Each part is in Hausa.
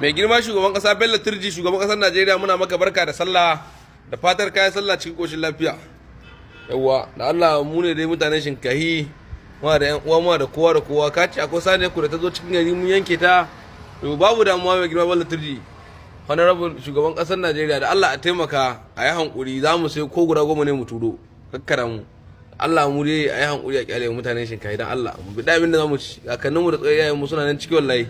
Mai girma shugaban kasa Bello Turji, shugaban kasar Najeriya, muna maka barka da sallah, da fatar kayan sallah cikin koshin lafiya. Yawwa, da Allah mu ne dai mutanen Shinkahi, muna da yan uwa, muna da kowa da kowa. Ka ce akwai saniyar ku da ta zo cikin gari mun yanke ta. To babu damuwa, mai girma Bello Turji, honorable shugaban kasar Najeriya, da Allah a taimaka a yi hankuri, za mu sai ko guda 10 ne mu turo kakkara mu. Allah mu dai a yi hankuri a kyale mutanen Shinkahi, dan Allah mu bi abin da za mu ci. Kakanninmu da tsoyayen mu suna nan cikin, wallahi.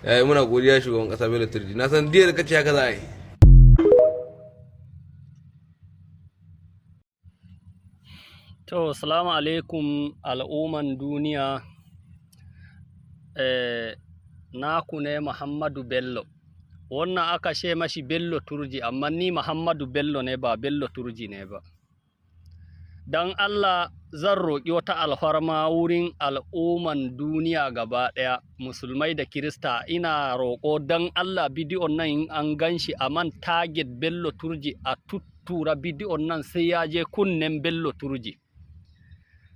Yayi, muna godiya, shugaban kasa Bello Turji. Na san diyar kace haka za a yi. To, salamu alaikum al'umman duniya. Naku ne Muhammadu Bello. Wannan aka ce mashi Bello Turji, amma ni Muhammadu Bello ne, ba Bello Turji ne ba. Don Allah zan roƙi wata alfarma wurin al'umman duniya gaba ɗaya, musulmai da Kirista, ina roƙo don Allah bidiyon nan in an gan shi a man target Bello Turji, a tuttura bidiyon nan sai ya je kunnen Bello Turji.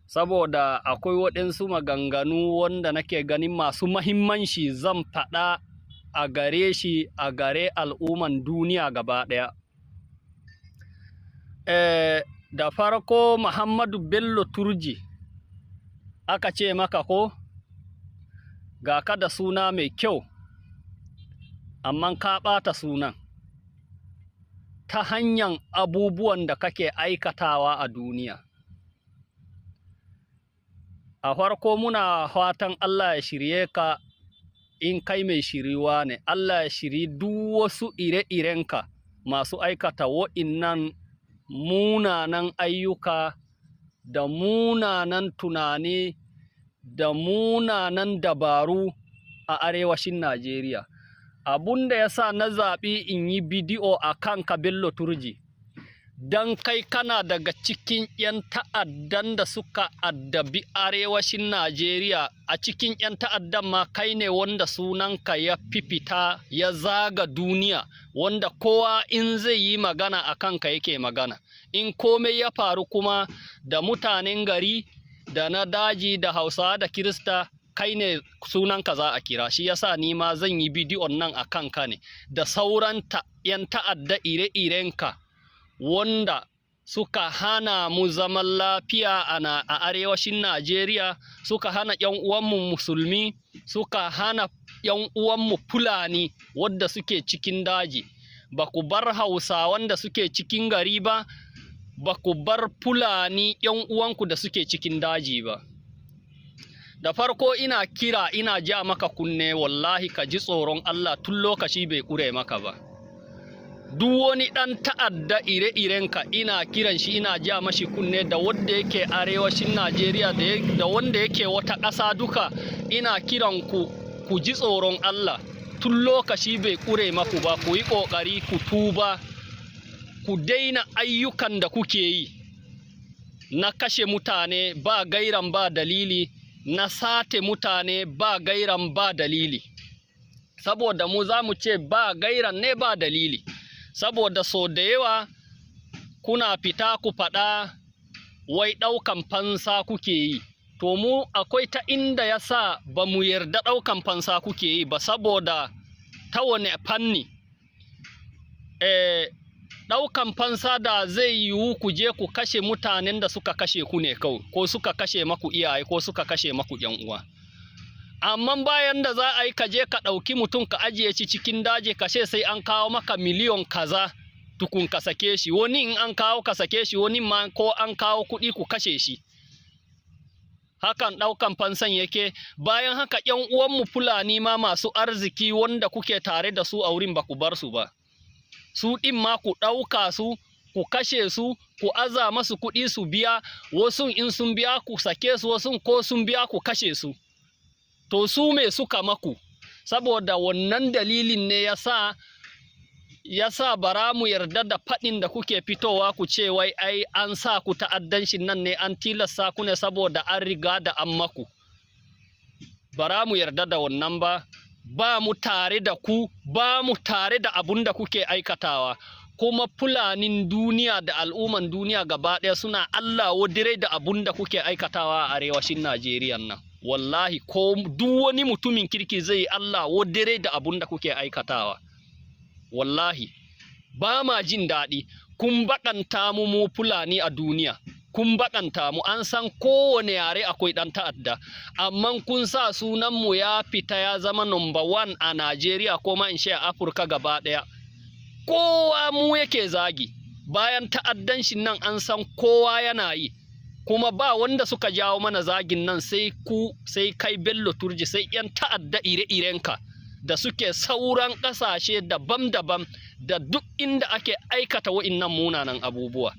Saboda akwai waɗansu maganganu wanda nake ganin masu mahimmanci zan faɗa a gare shi, a gare al'umman duniya gaba ɗaya. Da farko, Muhammadu Bello Turji, aka ce maka ko ga ka da suna mai kyau, amma ka ɓata sunan ta hanyar abubuwan da kake aikatawa a duniya. A farko muna fatan Allah ya shirye ka in kai mai shiriwa ne, Allah ya shiri duk wasu ire-irenka masu aikata wa'innan munanan ayyuka da munanan tunani da munanan dabaru a arewacin Najeriya. Abun da ya sa na zaɓi in yi bidiyo a kan ka, Bello Turji, don kai kana daga cikin 'yan ta'addan da suka addabi arewacin Najeriya. A cikin 'yan ta'addan ma kai ne wanda sunanka ya fifita ya zaga duniya, wanda kowa in zai yi magana a kanka yake magana. In komai ya faru kuma, da mutanen gari da na daji da Hausawa da Kirista, kai ne sunanka za a kira. Shi yasa ni ma zan yi bidiyon nan a kanka ne da sauran 'yan ta'adda ire-irenka wanda suka hana mu zaman lafiya a arewacin Najeriya, suka hana 'yan uwanmu musulmi, suka hana 'yan uwanmu Fulani wadda suke cikin daji. Ba ku bar Hausawan da suke cikin gari ba, ba ku bar Fulani 'yan uwanku da suke cikin daji ba. Da farko ina kira, ina ja maka kunne, wallahi ka ji tsoron Allah tun lokaci bai ƙure maka ba. Duk wani ɗan ta'adda ire-irenka ina kiran shi, ina ja mashi kunne, da wanda yake arewacin Najeriya da wanda yake wata ƙasa duka, ina kiran ku, ku ji tsoron Allah tun lokaci bai ƙure maku ba. Ku yi ƙoƙari ku tuba, ku daina ayyukan da kuke yi na kashe mutane ba gairan ba dalili, na sate mutane ba gairan ba dalili. Saboda mu za mu ce ba gairan ne ba dalili, saboda so da yawa kuna fita ku faɗa wai ɗaukan fansa kuke yi. To mu akwai ta inda ya sa ba mu yarda ɗaukan fansa kuke yi ba, saboda ta wane fanni ɗaukan fansa da zai yiwu ku je ku kashe mutanen da suka kashe ku ne kawai, ko suka kashe maku iyaye, ko suka kashe maku ƴan uwa. Amma bayan da za a yi ka je ka ɗauki mutum ka ajiye shi cikin daji, ka ce sai an kawo maka miliyon kaza tukun ka sake shi. Wani in an kawo ka sake shi, wani ma ko an kawo kuɗi ku kashe shi. Hakan ɗaukan fansan yake? Bayan haka, ƴan uwanmu Fulani ma masu arziki wanda kuke tare da su a wurin, ba ku bar su ba. Su ɗin ma ku ɗauka su, ku kashe su, ku aza masu kuɗi su biya. Wasu in sun biya ku sake su, wasu ko sun biya ku kashe su. To su me suka maku? Saboda wannan dalilin ne yasa bara mu yarda da faɗin da kuke fitowa ku ce wai ai an sa ku ta'addancin nan ne, an tilasta ku ne saboda an riga da an maku. Bara mu yarda da wannan ba. Ba mu tare da ku, ba mu tare da abun da kuke aikatawa. Kuma Fulanin duniya da al'umman duniya gaba ɗaya suna Allah wadirai da abun da kuke aikatawa a arewacin Najeriya nan. Wallahi ko duk wani mutumin kirki zai yi Allah wadare da abun da kuke aikatawa. Wallahi ba ma jin daɗi. Kun baƙanta mu, mu Fulani a duniya. Kun baƙanta mu. An san kowane yare akwai ɗan ta'adda, amma kun sa sunanmu ya fita, ya zama number one a Najeriya, ko ma in ce a Afirka gaba ɗaya. Kowa mu yake zagi. Bayan ta'addancin nan an san kowa yana yi, kuma ba wanda suka jawo mana zagin nan sai ku, sai kai Bello Turji, sai 'yan ta'adda ire-irenka da suke sauran ƙasashe daban-daban da duk inda ake aikata wa'innan munanan abubuwa.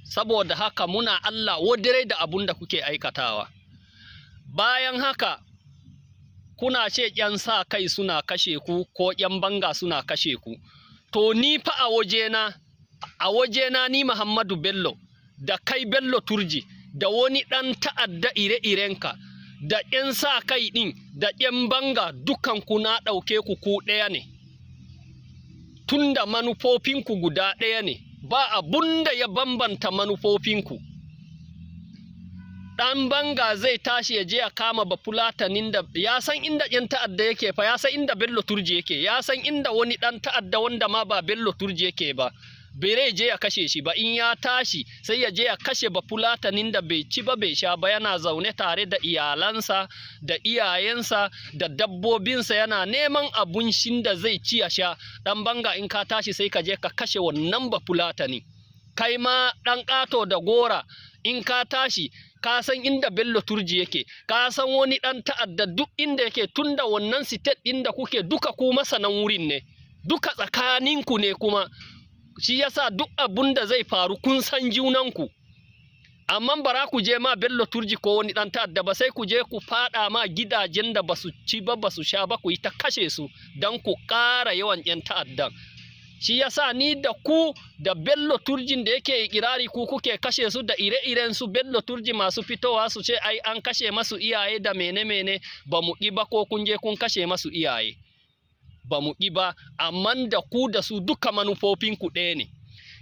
Saboda haka muna Allah wadare da abun da kuke aikatawa. Bayan haka, kuna ce ‘yan sa kai suna kashe ku ko ‘yan banga suna kashe ku. To ni fa a wajena ni Muhammadu Bello, da kai Bello Turji, da wani ɗan ta'adda ire-irenka, da ‘yan sa kai ɗin, da ‘yan banga, dukan ku na ɗauke ku ku ɗaya ne. Tunda manufofinku guda ɗaya ne, ba abun da ya bambanta manufofinku. Ɗan banga zai tashi ya je ya kama Bafulatanin da ya san inda ‘yan ta'adda yake fa, ya san inda Bello Turji yake, ya san inda wani ɗan ta'adda wanda ma ba Bello Turji yake ba, bai je ya kashe shi ba. In ya tashi sai ya je ya kashe Bafulatanin da bai ci ba bai sha ba, yana zaune tare da iyalansa da iyayensa da dabbobinsa, yana neman abincin da zai ci ya sha. Ɗan banga, in ka tashi sai ka je ka kashe wannan Bafulatani. Kai ma ɗan ƙato da gora, in ka tashi ka san inda Bello Turji yake, ka san wani ɗan ta'adda duk inda yake, tunda wannan state ɗin da kuke duka ku masanan wurin ne, duka tsakaninku ne. Kuma shi yasa duk abun da zai faru kun san junanku. Amma bara ku je ma Bello Turji ko wani ɗan ta'adda ba, sai ku je ku faɗa ma gidajen da basu ci ba basu sha ba, ku yi ta kashe su don ku ƙara yawan 'yan ta'addan. Shi yasa ni da ku da Bello Turjin da yake ikirari ku kuke kashe su, da ire-iren su Bello Turji masu fitowa su ce ai an kashe masu iyaye da mene-mene, ba mu ƙi ba ko kun je kun kashe masu iyaye, ba mu ƙi ba. Amma da ku da su duka manufofinku ɗaya ne.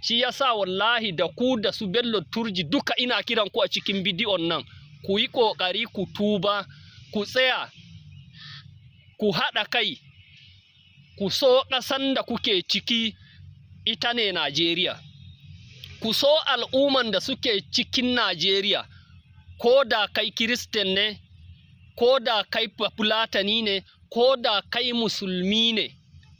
Shi yasa wallahi da ku da su Bello Turji duka ina kiran ku a cikin bidiyon nan, ku yi ƙoƙari ku tuba, ku tsaya, ku haɗa kai, ku so ƙasan da kuke ciki, ita ne Najeriya. Ku so al'umman da suke cikin Najeriya, ko da kai Kiristan ne, ko da kai Fulatani ne, ko da kai Musulmi ne.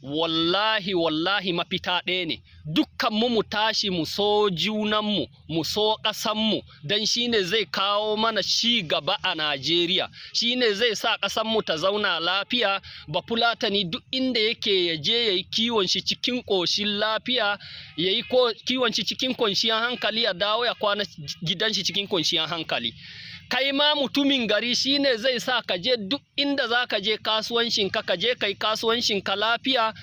Wallahi wallahi mafita ɗaya ne: dukkanmu mu tashi mu so junanmu, mu so ƙasanmu, don shi ne zai kawo mana ci gaba a Najeriya, shi ne zai sa ƙasanmu ta zauna lafiya. Bafulatani duk inda yake ya je ya yi kiwon shi cikin ƙoshin lafiya, ya yi kiwon shi cikin kwanciyar hankali, ya dawo ya kwana gidan shi cikin kwanciyar hankali. Kai ma mutumin gari, shine zai sa ka je duk inda za ka je kasuwancinka, ka je ka yi kasuwancinka lafiya,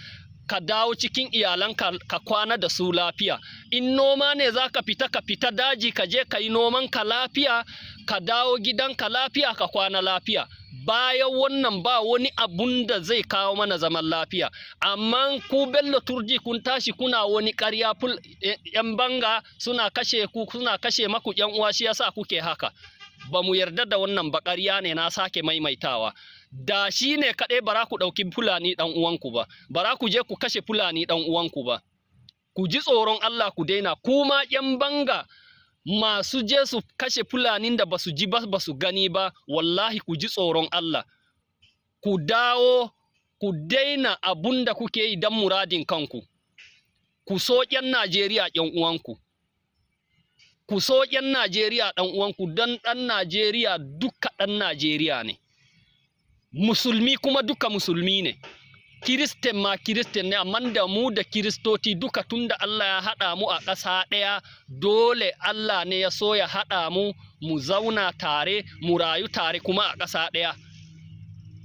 ka dawo cikin iyalanka ka kwana da su lafiya. In noma ne za ka fita, ka fita daji ka je ka yi noman ka lafiya, ka dawo gidanka lafiya, ka kwana lafiya. Bayan wannan ba wani abun da zai kawo mana zaman lafiya. Amma ku Bello Turji kun tashi kuna wani ƙarya, yan banga suna kashe ku, suna kashe maku yan uwa, shi yasa kuke haka. Ba mu yarda da wannan ba, ƙarya ne. Na sake maimaitawa, da shi ne kaɗai bara ku ɗauki Fulani ɗan uwanku ba, bara ku je ku kashe Fulani ɗan uwanku ba. Ku ji tsoron Allah, ku daina. Kuma ƴan banga masu je su kashe Fulanin da basu ji ba basu gani ba, wallahi ku ji tsoron Allah, ku dawo ku daina abun da kuke yi don muradin kanku. Ku so ƴan Najeriya ƴan uwanku, ku so ƴan Najeriya ɗan uwanku, don ɗan Najeriya duka ɗan Najeriya ne. Musulmi kuma duka Musulmi ne, Kiristan ma Kiristan ne. Amma da mu da Kiristoci duka, tunda Allah ya haɗa mu a ƙasa ɗaya, dole Allah ne ya so ya haɗa mu, mu zauna tare, mu rayu tare kuma a ƙasa ɗaya.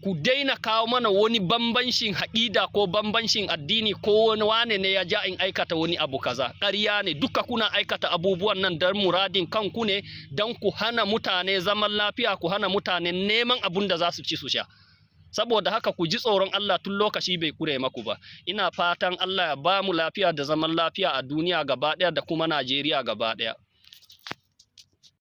Ku daina kawo mana wani bambancin haƙida ko bambancin addini ko wani wane ne ya ja in aikata wani abu kaza. Ƙarya ne, duka kuna aikata abubuwan nan don muradin kanku ne, don ku hana mutane zaman lafiya, ku hana mutane neman abun da za su ci su sha. Saboda haka ku ji tsoron Allah tun lokaci bai kure maku ba. Ina fatan Allah ya ba mu lafiya da zaman lafiya a duniya gaba ɗaya da kuma Najeriya gaba ɗaya.